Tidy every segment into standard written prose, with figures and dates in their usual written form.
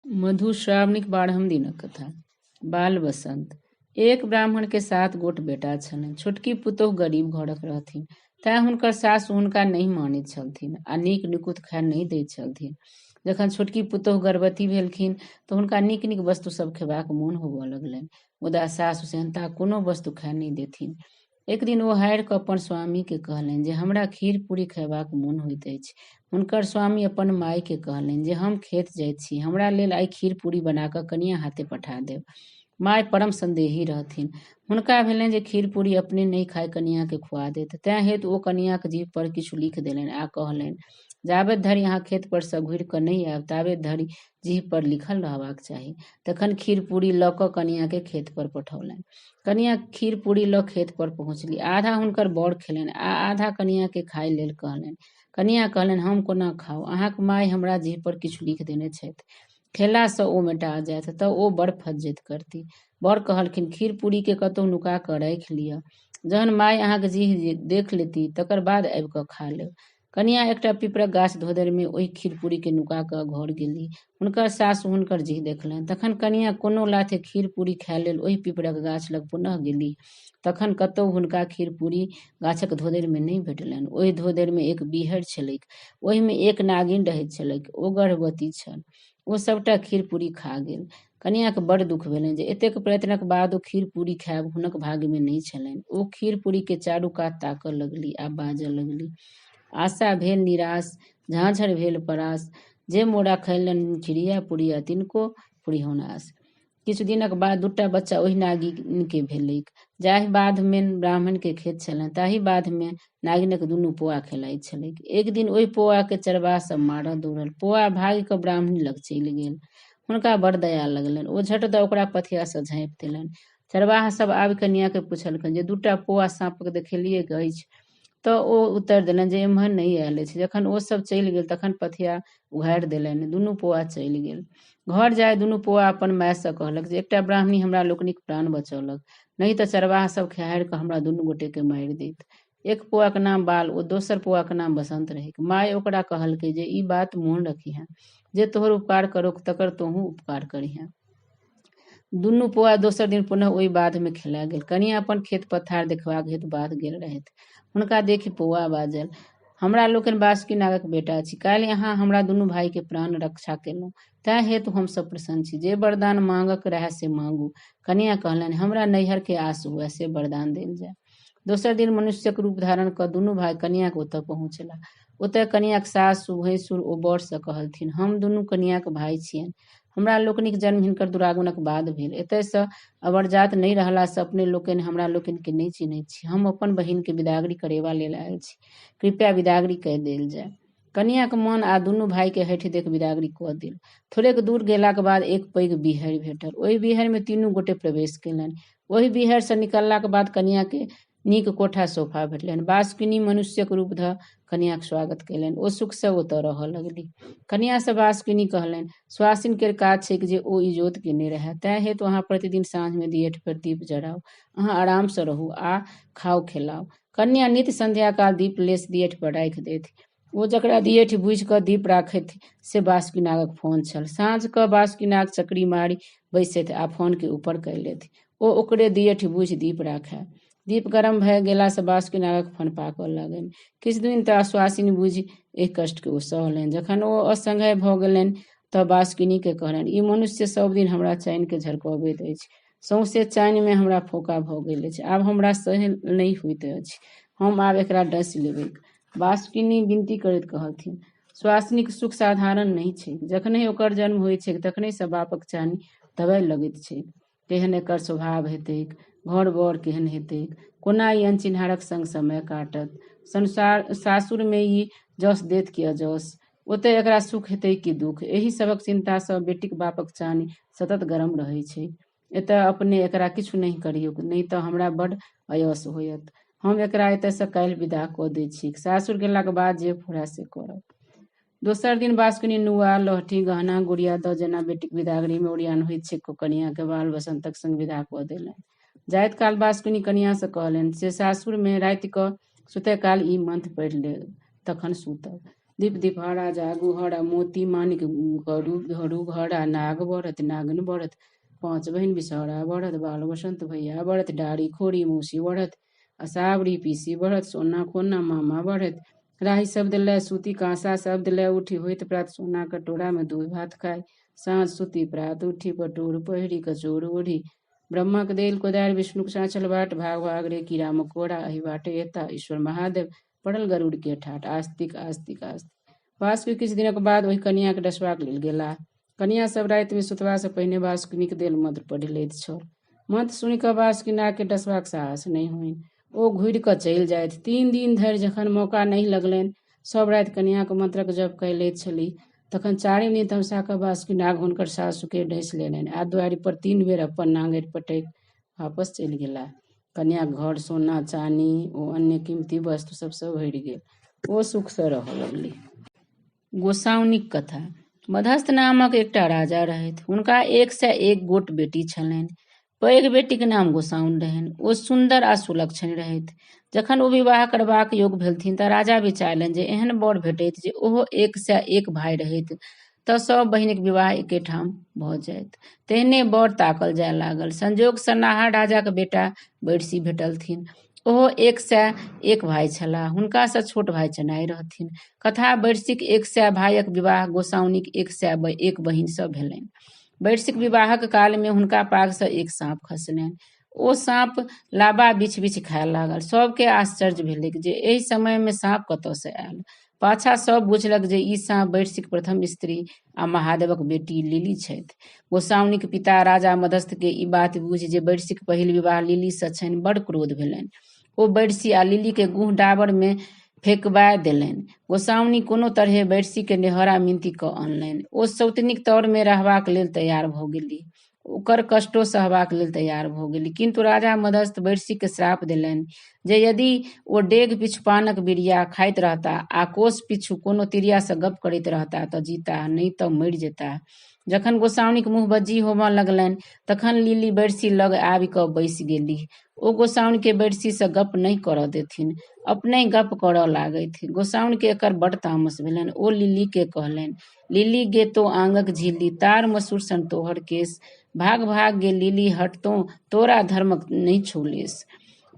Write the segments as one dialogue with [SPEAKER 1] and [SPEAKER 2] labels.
[SPEAKER 1] मधुश्रावणीक 12म दिनक कथा। बाल बसंत। एक ब्राह्मण के 7 गोट बेटा छलनि। छोटकी पुतोहु गरीब घरक रहथिन, तेँ हुनकर सासु हुनका नहि मानैत छलथिन आ नीक निकुत खाय नहि दैत छलथिन। जखन छोटकी पुतोहु गर्भवती भेलखिन तऽ हुनका नीक नीक वस्तु सब खेबाक मोन होबय लगलनि, मुदा सासु सेहन्ता कोनो वस्तु खाय नहि देथिन। एक दिन ओ हारि कऽ अपन स्वामी के कहलनि जे हमरा खीर पूरी खयबाक मोन होइत अछि। हुनकर स्वामी अपन माय के कहलनि जे हम खेत जाइत छी, हमरा लेल आइ खीर पूरी बना कऽ कनिया हाथे पठा देब। माय परम संदेही रहथिन। हुनका भेलनि जे खीर पूरी अपने नहि खाय कनिया के खुआ देत, तेँ हेतु ओ कनियाक जीभ पर किछु लिख देलनि आ कहलनि, जाबत धरि अहाँ खेत पर सँ घुरि कऽ नहि आयब ताबत धरि जीभ पर लिखल रहबाक चाही। तखन खीर पूरी लऽ कऽ कनिया के खेत पर पठौलनि। कनिया खीर पूरी लऽ खेत पर पहुँचली। आधा हुनकर बर खेलनि आ आधा कनिया के खाय लेल कहलनि। कनिया कहलनि, हम कोना खाउ? अहाँक माय हमरा जीभ पर किछु लिख देने छथि। खेला सँ ओ मेटा जायत तऽ ओ बड़ फज्झति करती। बर कहलखिन, खीर पूरी के कतहु नुका कऽ राखि लिअ। जहन माय अहाँक जीह देख लेती तकर बाद आबि कऽ खा लेब। कनिया एकटा पीपरक गाछ धोधरि मे ओहि खीर पूरी के नुका कऽ घर गेली। हुनकर सासु हुनकर जीह देखलनि। तखन कनिया कोनो लाथे खीर पूरी खाय लेल ओहि पीपरक गाछ लग पुनः गेली। तखन कतहु हुनका खीर पूरी गाछक धोधरि मे नहि भेटलनि। ओहि धोधरि मे एक बीहड़ छलैक। ओहि मे एक नागिन रहैत छलैक। ओ गर्भवती छल। ओ सभटा खीर पूरी खा गेल। कनियाके बड़ दुख भेलनि जे एतेक प्रयत्नक बाद ओ खीर पूरी खायब हुनक भाग्य मे नहि छलनि। ओ खीर पूरी के चारू कात ताकऽ लगली आ बाजऽ लगली, आशा भेल निराश, झाँझर भेल परास, जे मोरा खयलनि खिरिया पुरिया तिनको पुरिहौन आस। किछु दिनक बाद 2टा बच्चा ओहि नागिन के भेलैक। जाहि बाध मे ब्राह्मण के खेत छलनि ताहि बाध मे नागिनक दुनू पोआ खेलाइत छलैक। एक दिन ओहि पोआ के चरबाह सब मारऽ दौड़ल। पोआ भागि कऽ ब्राह्मणी लग चलि गेल। हुनका बड़ दया लगलनि। ओ झट दऽ ओकरा पथिया सँ झाँपि देलनि। चरबाह सब आबि कनिया के पुछलखिन जे 2टा पोआ साँपक देखेलियैक अछि? तऽ ओ उत्तर देलनि जे एम्हर नहि आयल अछि। जखन ओ सब चलि गेल तखन पथिया उघारि देलनि। दुनू पोआ चलि गेल। घर जाय दुनू पोआ अपन माय सँ कहलक जे एकटा ब्राह्मणी हमरा लोकनिक प्राण बचौलक, नहि तऽ चरबाह सब खेहारि कऽ हमरा दुनू गोटे के मारि दैत। एक पोआक नाम बाल ओ दोसर पोआक नाम बसंत रहैक। माय ओकरा कहलकै जे ई बात मोन रखिहें, जे तोहर उपकार करौक तकर तोहूँ उपकार करिहें। दुनू पोआ दोसर दिन पुनः ओहि बाध मे खेला गेल। कनिया अपन खेत पथार देखबाक हेतु बाध गेल रहथि। हुनका देखि पोआ बाजल, हमरा लोकनि बासुकी नागक बेटा छी। काल्हि अहाँ हमरा दुनू भाई के प्राण रक्षा केलहुँ, तेँ हेतु हम सब प्रसन्न छी। जे वरदान मांगक रहए से मांगू। कनिया कहलनि, हमरा नैहर के आस हुए से वरदान देल जाय। दोसर दिन मनुष्यक रूप धारण कऽ दुनू भाई कनियाक ओतऽ पहुँचला। ओतय कनियाक सासु भैंसुर ओ बर सँ कहलथिन, हम दुनू कनियाक भाई छियनि। हमरा लोकनिक जन्म हिनकर दुरागमनक बाद भेल। एतय सँ अबरजात नहि रहला सँ अपने लोकनि हमरा लोकनि के नहि चिन्हैत छी। हम अपन बहिन के विदागरी करेबा लेल आयल छी। कृपया विदागरी कय देल जाय। कनियाक मन आ दुनू भाई के हठि देख विदागरी कऽ देल। थोड़ेक दूर गेलाक बाद एक पैघ बीहरि भेटल। ओहि बीहरि मे तीनू गोटे प्रवेश केलनि। ओहि बीहरि सँ निकललाक बाद कनिया के नीक कोठा सोफा भेटलनि। बासुकिनी मनुष्यक रूप धऽ कनियाक स्वागत कयलनि। ओ सुख सँ ओतऽ रहऽ लगली। कनिया सँ बासुकिनी कहलनि, सुहासिन केर काज छैक जे ओ इजोत केने रहए, तेँ हेतु अहाँ प्रतिदिन साँझ मे दियठ पर दीप जराउ। अहाँ आराम सँ रहू आ खाउ खेलाउ। कन्या नित्य संध्या काल दीप लेस दियठ पर राखि देथि। ओ जकरा दियठ बुझि कऽ दीप राखथि से बासुकी नागक फोन छल। साँझ कऽ बासुकी नाग चकरी मारि बैसथि आ फोन के ऊपर कय लेथि। ओ ओकरे दियठ बुझि दीप राखय। दीप गरम भए गेला सँ बासुकी नागक फन पाकऽ लगनि। किछु दिन तऽ सुहासिनी बुझि एहि कष्ट के ओ सहलनि। जखन ओ असंगय भऽ गेलनि तऽ बासुकिनी के कहलनि, ई मनुष्य सब दिन हमरा चानि के झरकबैत अछि। सौंसे चानि मे हमरा फोका भऽ गेल अछि। आब हमरा सहल नहि होइत अछि। हम आब एकरा डसि लेबैक। बासुकिनी विनती करैत कहलथिन, सुहासिनीक सुख साधारण नहि छैक। जखनहि ओकर जन्म होइत छैक तखनहि सँ बापक चानि दबाय लगैत छैक। केहन एकर स्वभाव हेतैक, घर बर केहन हेतैक, कोना ई अनचिन्हारक संग समय काटत, संसार सासुर मे ई जस देत कि अजस, ओतय एकरा सुख हेतैक कि दुख, एहि सभक चिन्ता सँ बेटीक बापक चानि सतत गरम रहैत छैक। एतय अपने एकरा किछु नहि करियौक, नहि तऽ हमरा बड़ अयस होयत। हम एकरा एतय सँ काल्हि विदा कऽ दैत छी। सासुर गेलाक बाद जे फुराय से करब। दोसर दिन बासुकिनी नुआ, लहठी, गहना गुड़िया दऽ जेना बेटीक विदागरी मे ओरियान होइत छैक, कनिया के बाल बसंतक संग विदा कऽ देलनि। जाइत काल बासुकिनी कनिया सँ कहलनि, से सासुर मे राति कऽ सुतय काल ई मंत्र पढ़ि लेब तखन सुतब। दीप दीपहरा जागु हरा मोती मानिक गरु घरु घरा नाग बढ़त नागिन बढ़त पाँच बहिन विषहरा बढ़त बाल बसंत भैया बढ़त डारी खोरी मौसी बढ़त असावरी पीसी बढ़त सोना खोना मामा बढ़त राही शब्द लय सूती काँसा शब्द लय उठी होइत प्रात सोना कटोरा मे दूध भात खाय साँझ सूती प्रात उठी पटोर पहिरी कचोर ओढ़ी ब्रह्माक देल कोदारि विष्णुक साँचल बाट भाग भाग रे कीड़ा मकोड़ा एहि बाटे एता ईश्वर महादेव पड़ल गरुड़ के ठाट आस्तिक आस्तिक आस्तिक। बासुकी किछु दिनक बाद ओहि कनिया के डसबाक लेल गेलाह। कनिया सब राति मे सुतबा सँ पहिने बासुकीक देल मंत्र पढ़ि लैत छल। मंत्र सुनि कऽ बासुकी नाग के डसबाक साहस नहि होइन। ओ घुरि कऽ चलि जाथि। 3 दिन धरि जखन मौका नहि लगलनि, सब राति कनियाक मंत्रक जप कय लैत छलीह। तखन 4 दिन तमसा कऽ बासुकी नाग हुनकर सासु के डसि लेलनि आ दुआरि पर 3 बेर अपन नांगरि पटकि वापस चलि गेलाह। कनियाक घर सोना, चानी ओ अन्य कीमती वस्तु सब सँ भरि गेल। ओ सुख सँ रहऽ लगलीह। गोसाउनिक कथा। मधस्थ नामक एकटा राजा रहथि। हुनका 101 गोट बेटी छलनि। पैघ बेटीक नाम गोसाउन रहनि। ओ सुन्दर आ सुलक्षण रहथि। जखन ओ विवाह करबाक योग्य भेलथिन तऽ राजा विचारलनि जे एहन वर भेटैत जे ओहो 101 भाय रहैत तऽ सब बहिनक विवाह एकेठाम भऽ जाइत। तेहने वर ताकल जाय लागल। संयोग सँ नाहर राजाक बेटा बैरसी भेटलथिन। ओहो 101 भाय छलाह। हुनका सँ छोट भाय चनाइ रहथिन। कथा बैरसीक 100 भायक विवाह गोसाउनिक 101 बहिन सँ भेलनि। बैरसीक विवाहक काल मे हुनका पाग सँ एक साँप खसलनि। ओ साँप लाबा बिछि-बिछि खाय लागल। सबके आश्चर्य भेलैक जे एहि समय मे साँप कतऽ सँ आयल। पाछाँ सब बुझलक जे ई साँप बैरसीक प्रथम स्त्री आ महादेवक बेटी लिली छथि। गोसाउनिक पिता राजा मधस्थ के ई बात बुझि जे बैरसीक पहिल विवाह लिली सँ छनि, बड़ क्रोध भेलनि। ओ बैरसी आ लिली के गुह डाबर मे फेकबा देलनि। गोसाउनि कोनो तरहे बैरसी के नेहरा मिनती कऽ अनलनि। ओ सौतनीक तौर मे रहबाक लेल तैयार भऽ गेलीह। ओकर कष्टो सहबाक लेल तैयार भऽ गेली। किन्तु राजा मधस्थ बैरसी के श्राप देलनि जे यदि ओ डेग पिछु पानक बिरिया खाइत रहता आ कोस पिछु कोनो तिरिया सँ गप करैत रहता तऽ जीताह, नहि तऽ मरि जेताह। जखन गोसाउनिक मुँह बज्जी होमऽ लगलनि तखन लिली बैरसी लग आबि कऽ बैसि गेलीह। ओ गोसाउनि के बैरसी सँ गप नहि करऽ देथिन, अपनहि गप करऽ लागथि। गोसाउनि के एकर बड़ तामस भेलनि। ओ लिली के कहलनि, लिली गे तों आंगक झिल्ली, तार मसूर सन तोहर केश, भाग भाग गे लिली हट तों, तोरा धर्मक नहि छौ लेश।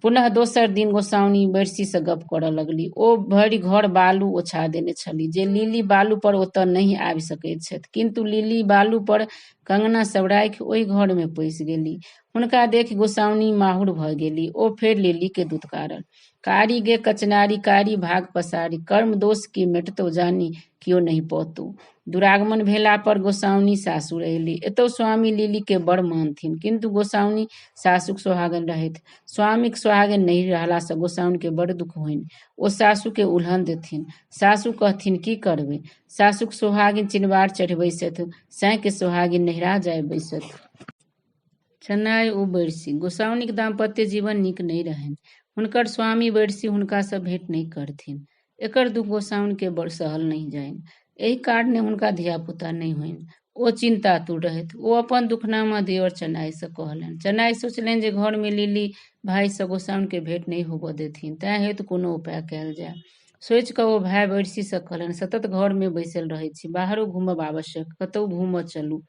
[SPEAKER 1] पुनः दोसर दिन गोसाउनि बैरसी सँ गप करऽ लगली। ओ भरि घर बालु ओछा देने छली जे लिली बालु पर ओतऽ नहि आबि सकैत छथि। किन्तु लिली बालु पर कंगना सब राखि ओहि घर मे पैसि गेली। हुनका देखि गोसाउनि माहुर भऽ गेली। ओ फेर लिली के दुत्कारल, कारी गे कचनारी, कारी भाग पसारी, कर्म दोष की मेटतौ जानी कियो नहि पौतौ। दुरागमन भेला पर गोसाउनि सासुर अयली। एतौ स्वामी लिली के बड़ मानथिन, किन्तु गोसाउनि सासुक सोहागन रहथि। स्वामीक सोहागन नहि रहला सँ गोसाउनि के बड़ दुख होइन। ओ सासु के उलहन देथिन। सासु कहथिन, की करबै? सासुक सोहागिन चिनबार चढ़ि बैसथि, सैं के सोहागिन नहिरा जाय बैसथि। चनाइ ओ बैरसी। गोसाउनिक दाम्पत्य जीवन नीक नहि रहनि। हुनकर स्वामी बैरसी हुनका सँ भेंट नहि करथिन। एकर दुख गोसाउनि के बड़ सहल नहि जाइन। एहि कारणे हुनका धिया-पुता नहि होइन। ओ चिन्तातुर रहथि। ओ अपन दुखनामा दियोर चनाइ सँ कहलनि। चनाइ सोचलनि जे घर मे लिली भाइ सँ गोसाउनि के भेंट नहि होबऽ देथिन, तेँ हेतु कोनो उपाय कयल जाय। सोचि कऽ ओ भाय बैरसी सँ कहलनि, सतत घर मे बैसल रहैत छी, बाहरो घूमब आवश्यक, कतहु घूमऽ चलू।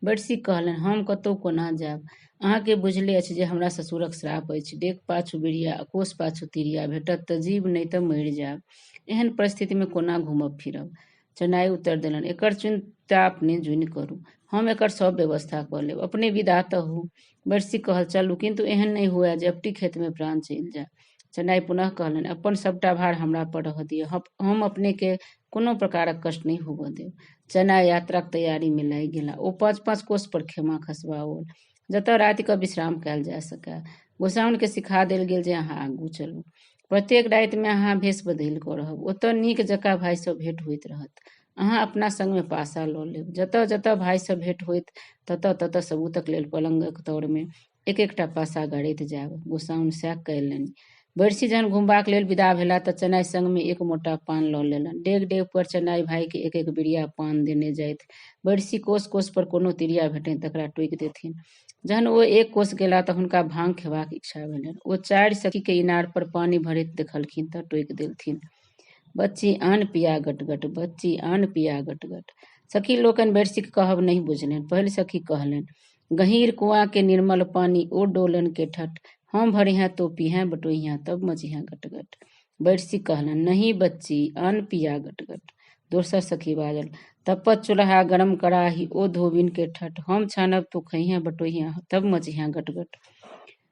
[SPEAKER 1] बैरसी कहलनि, हम कतहु कोना जायब? अहाँके बुझले अछि जे हमरा ससुरक श्राप अछि। डेग पाछू बिरिया आ कोस पाछू तिरिया भेटत तऽ जीब, नहि तऽ मरि जायब। एहन परिस्थिति मे कोना घूमब-फिरब? चनाइ उत्तर देलनि, एकर चिन्ता अपने जुनि करू। हम एकर सब व्यवस्था कऽ लेब। अपने विदा तऽ होउ। बैरसी कहल, चलू, किन्तु एहन नहि हुअए जे अपटी खेत मे प्राण चलि जाय। चनाइ पुनः कहलनि, अपन सबटा भार हमरा पर रहऽ दिअ। हम अपने के कोनो प्रकारक कष्ट नहि होबऽ देब। चनाइ यात्राक तैयारी मे लागि गेलाह। ओ 5-5 कोस पर खेमा खसबाओल, जतऽ राति कऽ विश्राम कयल जा सकय। गोसाउनि के सिखा देल गेल जे अहाँ आगू चलू। प्रत्येक राति मे अहाँ भेष बदलि कऽ रहब। ओतऽ नीक जकाँ भाइ सँ भेंट होइत रहत। अहाँ अपना संग मे पासा लऽ लेब। जतऽ-जतऽ भाइ सँ भेंट होइत ततऽ-ततऽ सबूतक लेल पलंगक तर मे एक-एकटा पासा गाड़ैत जायब। गोसाउनि सैह कयलनि। बैरसी जहन घुमबाक लेल विदा भेलाह तऽ चनाइ संग मे एक मोटा पान लऽ लेलनि। डेग-डेग पर चनाइ भाइ के एक-एक बिरिया पान देने जाथि। बैरसी कोस-कोस पर कोनो तिरिया भेटनि तकरा टोकि देथिन। जहन ओ एक कोस गेलाह तऽ हुनका भांग खेबाक इच्छा भेलनि। ओ 4 सखी के इनार पर पानि भरैत देखलखिन तऽ टोकि देलथिन। बच्ची आन पिया गटगट, बच्ची आन पिया गटगट। सखी लोकनि बैरसीक कहब नहि बुझलनि। पहिल सखी कहलनि, गहींर कुआँ के निर्मल पानि, ओ डोलन के ठठ, हम भरिहें तो पीहें बटोहिया, तब मचिहें गटगट। बैरसी कहलनि, नहि बच्ची आन पिया गटगट। दोसर सखी बाजल, तपत चूल्हा गरम कड़ाही, ओ धोबिन के ठठ, हम छानब तो खइहें बटोहिया, तब मचिहें गटगट।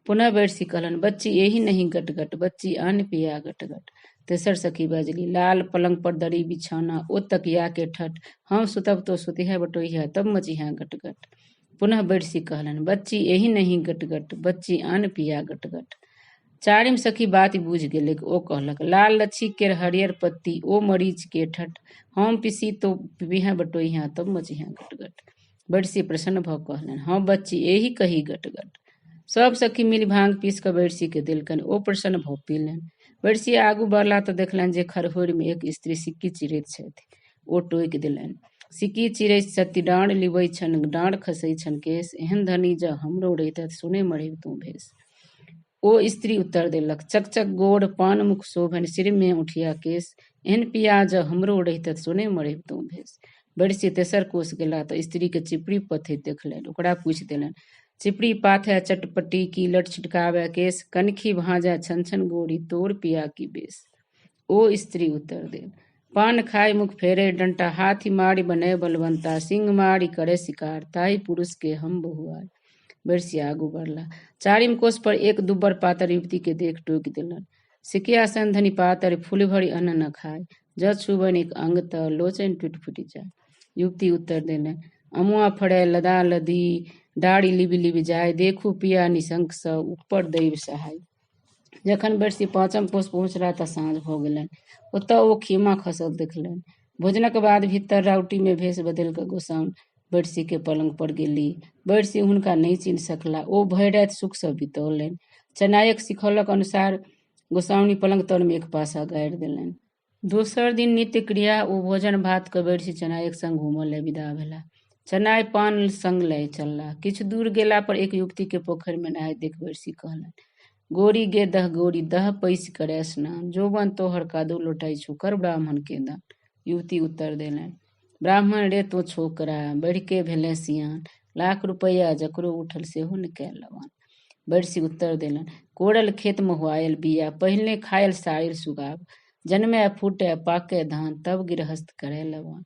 [SPEAKER 1] पुनः बैरसी कहलनि, बच्ची एहि नहि गटगट, बच्ची आन पिया गटगट। तेसर सखी बजली, लाल पलंग पर दरी बिछौना, ओ तकिया के ठठ, हम सुतब तो सुतिहे बटोहिया, तब मचिहे गटगट। पुनः बैरसी कहलनि, बच्ची एहि नहि गटगट, बच्ची आन पिया गटगट। चारिम सखी बात बुझि गेलैक। ओ कहलक, लाल लच्छी केर हरियर पत्ती, ओ मरीच के ठठ, हम पीसी तो पीबिहें बटोहिया, तब मचिहे गटगट। बैरसी प्रसन्न भऽ कहलनि, हँ बच्ची एहि कही गटगट। सब सखी मिलि भांग पीस कऽ बैरसी के देलकनि। ओ प्रसन्न भऽ पीलनि। बैरसी आगू बढ़ला तऽ देखलनि जे खरहोरि मे एक स्त्री सिक्की चिरैत छथि। ओ टोकि देलनि, सिक्की चिरै सती डाँड़ लिबै छनि, डाँड़ खसै छनि केश, एहन धनी जँ हमरो रहितथि, सुने मरबितहुँ भेष। ओ स्त्री उत्तर देलक, चकचक गोर पान मुख शोभन, सिर मे उठिया केश, एहन पिया जँ हमरो रहितथि, सुने मरबितहुँ भेष। बैरसी तेसर कोस गेला तऽ स्त्री के चिपड़ी पथैत देखलनि। ओकरा पूछि देलनि, चिपड़ी पाथै चटपटी की लट छिटकाबै केश, कनखी भाँजै छन छन गोरी, तोर पिया की बेस। ओ स्त्री उत्तर देल, पान खाय मुख फेरे डंटा, हाथी मारि बने बलवंता, सिंह मारि करे शिकार, ताहि पुरुष के हम बहुआर। बैरसी आगू बढ़ला। चारिम कोस पर एक दुब्बर पातर युवती के देख टोकि देलनि, सिकिया सन धनि पातर, फूल भरि अन्न न खाय, जँ छुबनि एक अंग तऽ लोचनि टूटि फूटि जाय। युवती उत्तर देलनि, अमुआ फड़ै लदा लदी, डारि लिबि लिबि जाय, देखू पिया निशंक सँ ऊपर दैव सहाय। जखन बैरसी पाँचम कोस पहुँचला तऽ साँझ भऽ गेलनि। ओतऽ ओ खीमा खसल देखलनि। भोजनक बाद भीतर राउटी मे भेष बदलि कऽ गोसाउन बैरसी के पलंग पर गेली। बैरसी हुनका नहि चिन्ह सकला। ओ भरि राति सुख सँ बितौलनि। चनायक सिखौलक अनुसार गोसाउनी पलंग तर मे एक पासा गाड़ि देलनि। दोसर दिन नित्य क्रिया ओ भोजन भात कऽ बैरसी चनायक संग घूमऽ लए विदा भेला। चनाय पान संग लए चलला। किछु दूर गेला पर एक युवती के पोखरि मे नहाइत देख बैरसी कहलनि, गोरी गे दह गोरी दह पैसि करे स्नान, जोबन तोहर कादो लोटाइ छौ, कर ब्राह्मण के दान। युवती उत्तर देलनि, ब्राह्मण रे तो छोकरा, बढ़ि के भेले सियान, लाख रुपैया जकरो उठल सेहो ने कयल लवान। बैरसी उत्तर देलनि, कोरल खेत महुआयल बिया, पहिने खायल सारिल सुगाब, जनमे फूटे पाके धान, तब गृहस्थ करे लवान।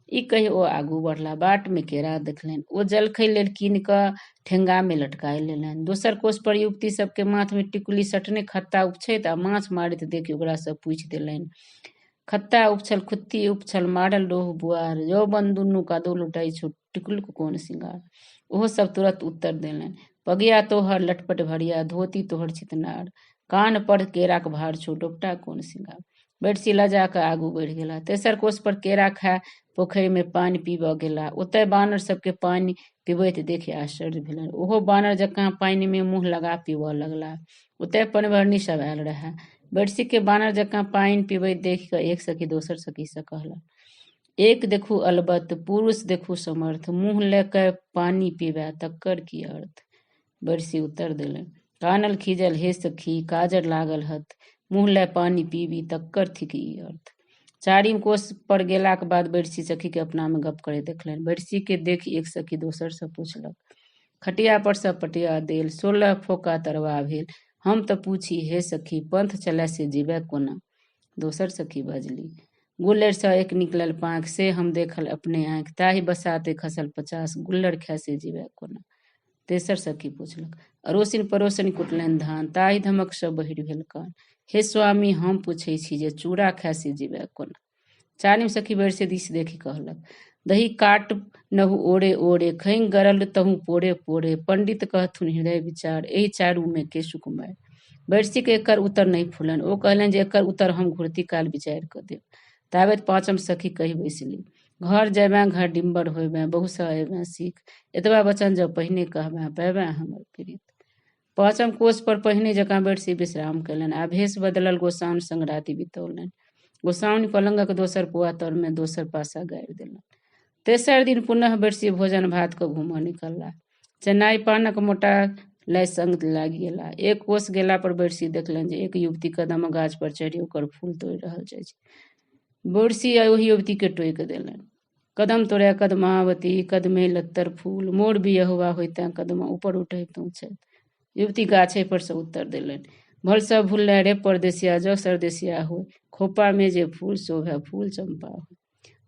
[SPEAKER 1] ई कहि ओ आगू बढ़ला। बाट मे केरा देखलनि। ओ जलखै लेल कीन कऽ ठेंगा मे लटकाय लेलनि। दोसर कोस पर युवती सबके माथ मे टिकुली सटने खत्ता उपछैत आ माछ मारैत देखि ओकरा सँ पूछि देलनि, खत्ता उपछल खुत्ती उपछल, मारल रोहु बुआर, यौवन दुनू कादो लुटाइ छौ, टिकुलक कोन सिंगार। ओहो सब तुरत उत्तर देलनि, पगिया तोहर लटपट भरिया, धोती तोहर छितनार, कान पर केराक भार छौ, डोपटा कोन सिंगार। बैरसी लजा कऽ आगू बढ़ि गेला। तेसर कोस पर केरा खाय पोखरि मे पानि पीबऽ गेला। ओतय बानर सबके पानि पीबैत देखि आश्चर्य भेलनि। ओहो बानर जकाँ पानि मे मुँह लगा पीबऽ लगला। ओतय पनभरनी सब आयल रहए। बैरसी के बानर जकाँ पानि पीबैत देखि कऽ एक सखी दोसर सखी सँ कहलक, एक देखू अलबत, पुरुष देखू समर्थ, मुँह लऽ कऽ पानि पीबए तकर की अर्थ। बैरसी उत्तर देलनि, कानल खीजल हे सखी, काजर लागल हत, मुँह लए पानि पीबी तकर थिक ई अर्थ। चारिम कोस पर गेलाक बाद बैरसी सखी के अपना मे गप करैत देखलनि। बैरसी के देखि एक सखी दोसर सँ पुछलक, खटिया पर सँ पटिया देल, 16 फोका तरवा भेल, हम तऽ पूछी हे सखी, पंथ चलय से जीबय कोना। दोसर सखी बजली, गुल्लरि सँ एक निकलल पाँखि, से हम देखल अपने आँखि, ताहि बसाते खसल 50, गुल्लर खाय से जीबय कोना। तेसर सखी पुछलक, अड़ोसिन पड़ोसिन कुटलनि धान, ताहि धमक सँ बहिर भेल कान, हे स्वामी हम पूछै छी जे चूड़ा खाय से जीबय कोना। चारिम सखी बैरसी दिस देखि कहलक, दही काट नहु ओरे ओरे, खैंग गरल तहु पोरे पोरे, पंडित कहथुन हृदय विचार, एहि चारू मे के सुकुमार। बैरसी के एकर उत्तर नहि फुलनि। ओ कहलनि जे एकर उत्तर हम घुरती काल विचारि कऽ देब। ताबत पाँचम सखी कहि बैसली, घर जयबें घर डिम्बर होयबें, बहु सँ अयबें सीख, एतबा वचन जँ पहिने कहबें, पैबें हमर प्रीत। पाँचम कोस पर पहिने जकाँ बैरसी विश्राम कयलनि आ भेष बदलल गोसाउनि संग राति बितौलनि। गोसाउनि पलंगक दोसर पुआ तर मे दोसर पासा गाड़ि देलनि। तेसर दिन पुनः बैरसी भोजन भात कऽ घूमऽ निकलला। चनाइ पानक मोटा लय संग लागि गेला। एक कोस गेला पर बैरसी देखलनि जे एक युवती कदमक गाछ पर चढ़ि ओकर फूल तोड़ि रहल अछि। बैरसी ओहि युवती के टोकि देलनि। कदम तोड़े कदमावती, कदमे लत्तर फूल, मोर बियहुआ होइते कदमा ऊपर उठैतहुँ छथि। युवती गाछे पर सँ उत्तर देलनि, भल सब भुलले रे परदेसिया जँ सरदेसिया होय, खोपा में जे फूल शोभे फूल चंपा होय।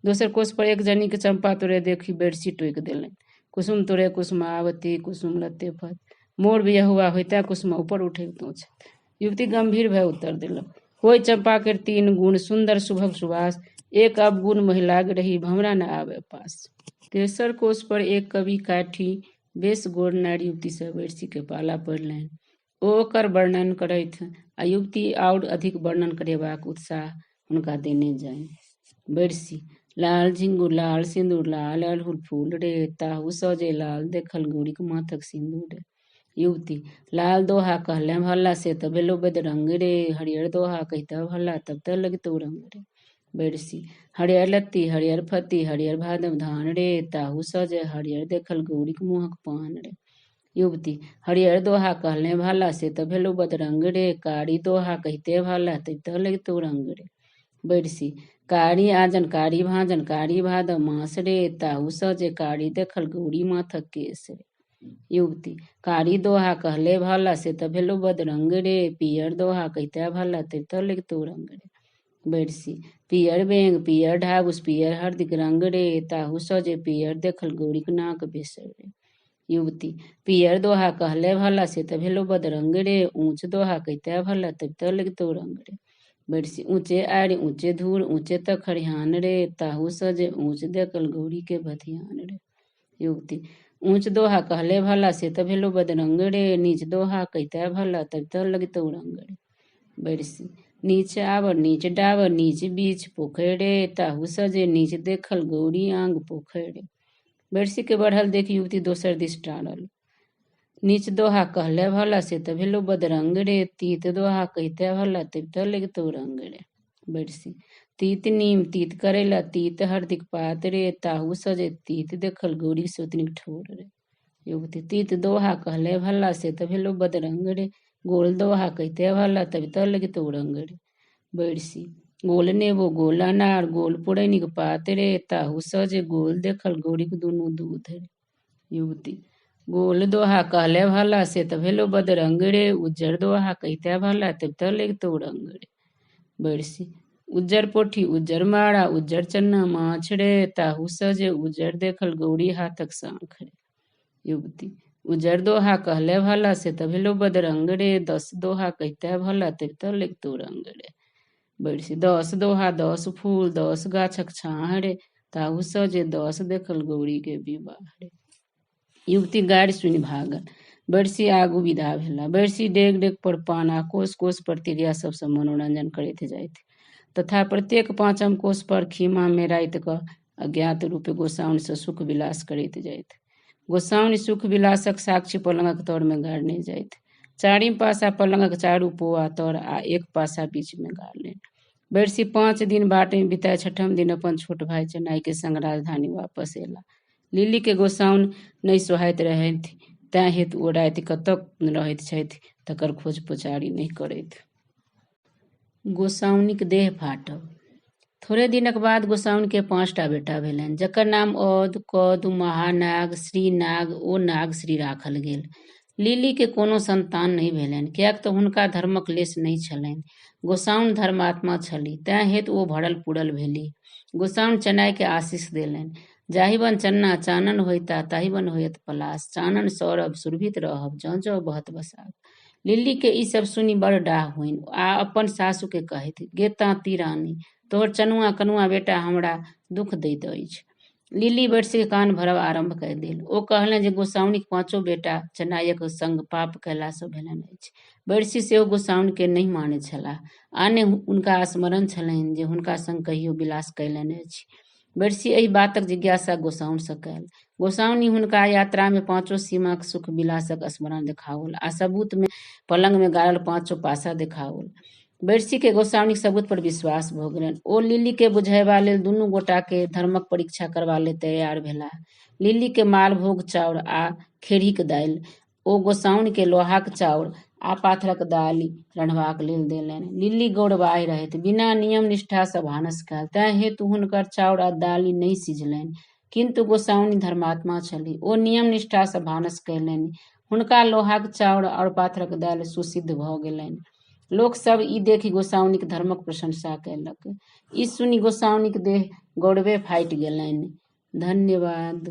[SPEAKER 1] दोसर कोस पर एक जनी के चंपा तोड़े देखि बैरसी टोकि देलनि, कुसुम तोड़े कुसुमावती, कुसुम लत्ते फल, मोर बियहुआ होइते कुसुमा ऊपर उठैतहुँ छथि। युवती गंभीर भए उत्तर देलक, होय चंपा केर तीन गुण, सुंदर सुभग सुवास, एक अवगुण महिलाग रही, भमरा न आवे पास। तेसर कोस पर एक कवि काठी बेस गोर नारि युवती सँ बैरसी के पाला पड़लनि। ओ ओकर वर्णन करथि आ युवती आओर अधिक वर्णन करेबाक उत्साह हुनका देने जानि। बैरसी, लाल झिंगुर लाल सिन्दूर लाल अड़हुल फूल रे, ताहू सजे लाल देखल गौरीक माथक सिन्दूर रे। युवती, लाल दोहा कहले भला से तऽ भेलौ बदरंग रे, हरियर दोहा कहितऽ भला तब तऽ लगितौ रंग रे। बैरसी, हरियर लत्ती हरियर फत्ती हरियर भादव धान रे, ताहू सजे हरियर देखल गौरीक मुँहक पान रे। युवती, हरियर दोहा कहले भला से तऽ भेलौ बदरंग रे, कारी दोहा कहिते भला तब तऽ लगितौ रंग रे। बैरसी, कारी आजन कारी भाँजन कारी भादव मास रे, ताहू सजे कारी देखल गौरी माथक केश रे। युवती, कारी दोहा कहले भला से तऽ भेलौ बदरंग रे, पियर दोहा कहिते भला तब तऽ लगितौ रंग रे। बैरसी, पियर बेंग पियर ढाबुस पियर हरदिक रंग रे, ताहू सजे पियर देखल गौरीक नाक बेसर रे। युवती, पियर दोहा कहले भला से तऽ भेलौ बदरंग रे, ऊँच दोहा कहिते भला तब तऽ लगितौ रंग रे। बैरसी, ऊँचे आड़ि ऊँचे धूर ऊँचे तऽ खरिहान रे, ताहू सजे ऊँच देखल गौरी के भथियान रे। युवती, ऊँच दोहा कहले भला से तऽ भेलौ बदरंग रे, नीच दोहा कहिते भला तब तऽ लगितौ रंग रे। बैरसी, नीच आबर नीच डाबर नीच बीछ पोखरि रे, ताहू सजे नीच देखल गौरी आंग पोखरि रे। बैरसी के बढ़ल देखि युवती दोसर दिस टारल। नीच दोहा कहले भला से तऽ भेलौ बदरंग रे, तीत दोहा कहिते भला तब तऽ लगितौ रंग रे। बैरसी, तीत नीम तीत करैला तीत हरदिक पात रे, ताहू सजे तीत देखल गौरी सौतनिक ठोर रे। युवती, तीत दोहा कहले भला से तऽ भेलौ बदरंग रे, गोल दोहा कहिते भला तब तऽ लगितौ रंग रे। बैरसी, गोल नेबो गोल अनार गोल पुरैनिक पात रे, ताहू सजे गोल देखल गौरीक दुनू दूध रे। युवती, गोल दोहा कहले भला से तऽ भेलौ बदरंग रे, उज्जर दोहा कहिते भला तब तऽ लगितौ रंग रे। बैरसी, उज्जर पोठी उज्जर मारा उज्जर चन्ना माछ रे, ताहू सजे उज्जर देखल गौरी हाथक साँख रे। युवती, उज्जर दोहा कहले भला से तऽ भेलौ बदरंग रे, दस दोहा कहिते भला तब तऽ लगितौ रंग रे। बैरसी, दस दोहा दस फूल दस गाछक छाँह रे, ताहू सजे दस देखल गौरी के विवाह रे। युवती गारि सुनि भागल। बैरसी आगू विदा भेला। बैरसी डेग डेग पर पान आ कोस कोस पर तिरिया सबसँ मनोरंजन करैत जाथि तथा प्रत्येक पाँचम कोस पर खीमा मे राति कऽ अज्ञात रूपे गोसाउनि सँ सुख विलास करैत जाथि। गोसाउनि सुख विलासक साक्षी पलंगक तर मे गाड़ने जाथि। चारिम पासा पलंगक चारू पोआ तर आ एक पासा बीच मे गाड़लनि। बैरसी 5 दिन बाट मे बिताय छठम दिन अपन छोट भाय चनाई के संग राजधानी वापस एला। लिली के गोसाउनि नहि सोहाइत रहथि, तेँ हेतु ओ राति कतऽ रहैत छथि तकर खोज पोचारी नहि करथि। गोसाउनिक देह फाटब। थोड़े दिनक बाद गोसाउनि के 5टा बेटा भेलनि, जकर नाम औद, कौद, महानाग, श्रीनाग ओ नागश्री राखल गेल। लिली के कोनो संतान नहि भेलनि, किएक तऽ हुनका धर्मक लेश नहि छलनि। गोसाउनि धर्मात्मा छलीह, तेँ हेतु ओ भरल पुरल भेलीह। गोसाउनि चनाइ के आशीष देलनि, जाहि बन चन्ना चानन होइता ताहि बन होयत पलास, चानन सौरभ सुरभित रहब जँ जँ बहत बसात। लिली के ई सब सुनि बड़ डाह होइन आ अपन सासु के कहथि, गे ताँती रानी, तोहर चनुआ कनुआ बेटा हमरा दुख दैत अछि। लिली बैरसी के कान भरब आरम्भ कय देल। ओ कहलनि जे गोसाउनिक 5 बेटा चनाइक संग पाप कयला सँ भेलनि अछि। बैरसी सेहो गोसाउनि के नहि मानैत छलाह आ ने हुनका स्मरण छलनि जे हुनका संग कहियो विलास कयलनि अछि। बैरसी एहि बातक जिज्ञासा गोसाउनि सँ कयल। गोसाउनि हुनका यात्रा मे 5 सीमाक सुख विलासक स्मरण देखाओल आ सबूत मे पलंग मे गाड़ल 5 पासा देखाओल। बैरसी के गोसाउनिक सबूत पर विश्वास भऽ गेलनि। ओ लिली के बुझयबा लेल दुनू गोटा के धर्मक परीक्षा करबा लेल तैयार भेलाह। लिली के मालभोग चाउर आ खेड़हीक दालि ओ गोसाउनि के लोहाक चाउर आ पाथरक दालि रन्हबाक लेल देलनि। लिली गौड़वाहि रहथि। बिना नियम निष्ठासँ भानस कयल, तेँ हेतु हुनकर चाउर आ दालि नहि सिझलनि। किन्तु गोसाउनि धर्मात्मा छलीह। ओ नियम निष्ठासँ भानस कयलनि। हुनका लोहाक चाउर आओर पाथरक दालि सुसिद्ध भऽ गेलनि। लोक सभ ई देखि गोसाउनिक धर्मक प्रशंसा कयलक। ई सुनि गोसाउनिक देह गौरवे फाटि गेलनि। धन्यवाद।